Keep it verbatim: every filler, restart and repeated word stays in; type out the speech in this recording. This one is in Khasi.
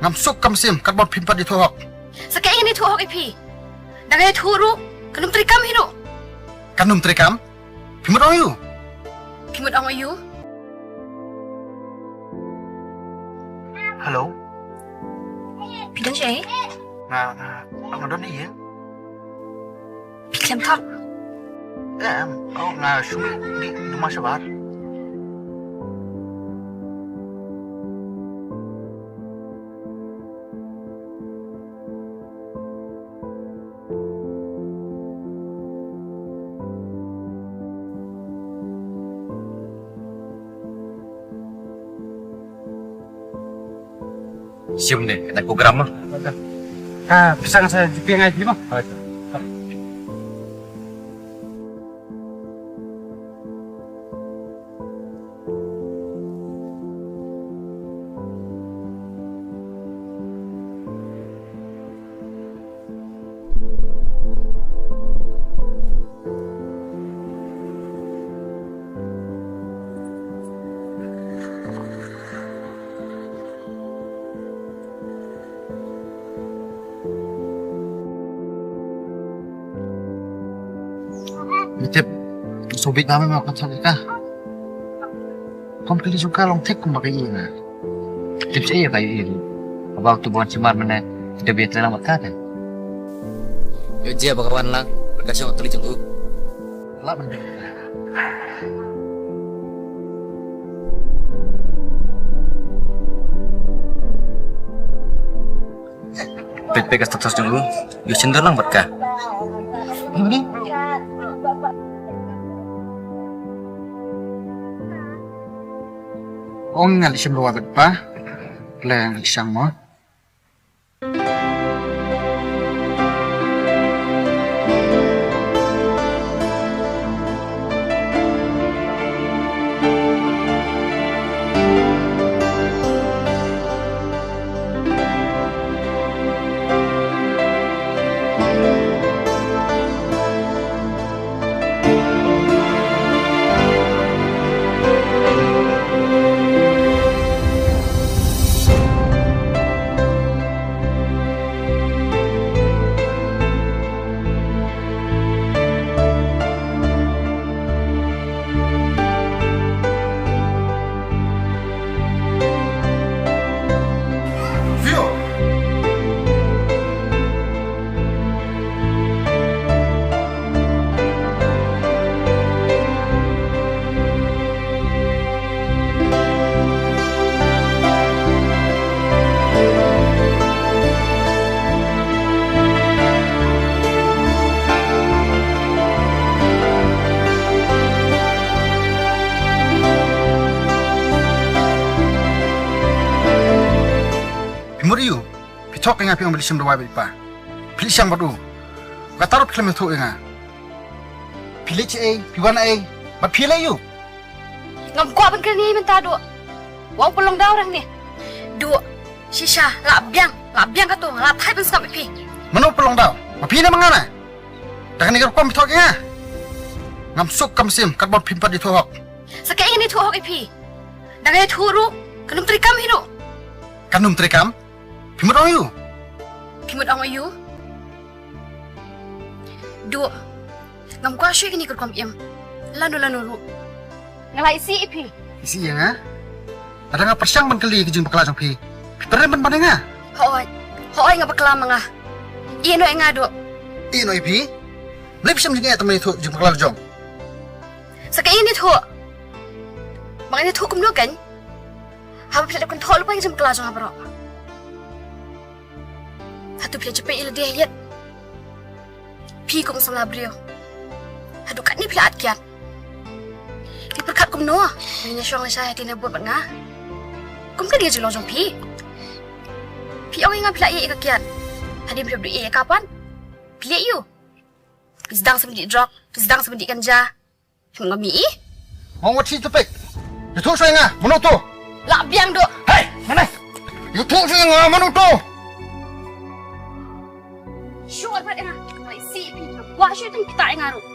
Ngam suk kam sim katba phim pat ïathuh hok. Sa kaei ngan ïathuh hok ïa phi? Da nga ïathuh ruh kan ym treikam hi ruh. Kan ym treikam? Phi mut ong ïa u? Phi mut ong ïa u? Hello. Phi don shaei? Nga, nga, nga don ïa. Phi khlem thok? Em, oh, nga shu dih duma shabar. Shim ne, kata ko gram ma. Ka pisa nga sa GPay ngai phi ma. Ngi tip, sngewbha ïa me ma ka thok ïa ka. Kam kali jong ka long thik kumba ka ïohi na. Tip shaei ïa ka ïohi. Haba uto u ban sumar mynne, da bieit lang bad ka te. Ïoh jia ba ka wan lang, ka shong kali jong u. Lah ban bieit. Peit peit ka status jong u, ïoh shynrang lang bad ka. Ong nga leit shim dawa bad pa, lei nga leit shang mo. Phi mut ïa u, phi thok ïa nga phi ong phi leit shim dawai bad i pa. Phi leit shang bad u. Kata ruh phi khlem ïathuh ïa nga. Phi leit shaei, phi wan ei, bad phi leh ïa u. Ngam kwah ban kren ïa i mynta Duh. Wat pynlong daw rang ne. Duh, shisha, lah biang, lah biang kato, lah thait ban sngap ïa phi. Mano pynlong daw? Ma phi ne ma nga ne? Da kane ka rukom phi thok ïa nga. Ngam suk kam sim, katba phim pat ïathuh hok. Sa kaei ngan ïathuh hok ïa phi? Da nga ïathuh ruh, kan ym treikam hi ruh. Kan ym treikam? Phi mut ong ïa u? Phi mut ong ïa u? Duh, ngam kwah shuh ïa kane ka rukom im. Lano lano ruh. Nga la isih ïa phi. Isih ïa nga? Lada nga pyrshang ban kylli ïa ka jingbakla jong phi, phi pyrshang ban ban ïa nga? Hooid, hooid nga bakla ma nga. Ïeh noh ïa nga Duh. Ïeh noh ïa phi? Balei phi shem jingeh tang ban ïathuh jingbakla la jong? Sa kaei ngan ïathuh? Ba ngan ïathuh kumno keiñ? Haba phi la dep kynthoh lypa ïa ka jingbakla jong nga baroh. Hato phi la jia peit ïa lade ha ïit? Phi kum u samla briew. Haduh katne phi la at kiad. Phi pyrkhat kumno ba ngin ïashong lashai ha kine bud bad nga? Kum kane ka jinglong jong phi. Phi ong ïa nga phi la ïeh ïa ka kiad. Hadien phi hap dei ïeh ïa ka pat. Phi leh ïa u. Phi sdang sa ban dih drok, phi sdang sa ban dih ganja. Phi ngam ïeh. Ong wat shi topik. Ïathuh shuh ïa nga, mano uto? Lah biang Duh. Hei, mano? Ïathuh shuh ïa nga, mano uto? Shuh pat ïa nga. Ngi isih phi, kwah shuh tang kita ïa nga ruh.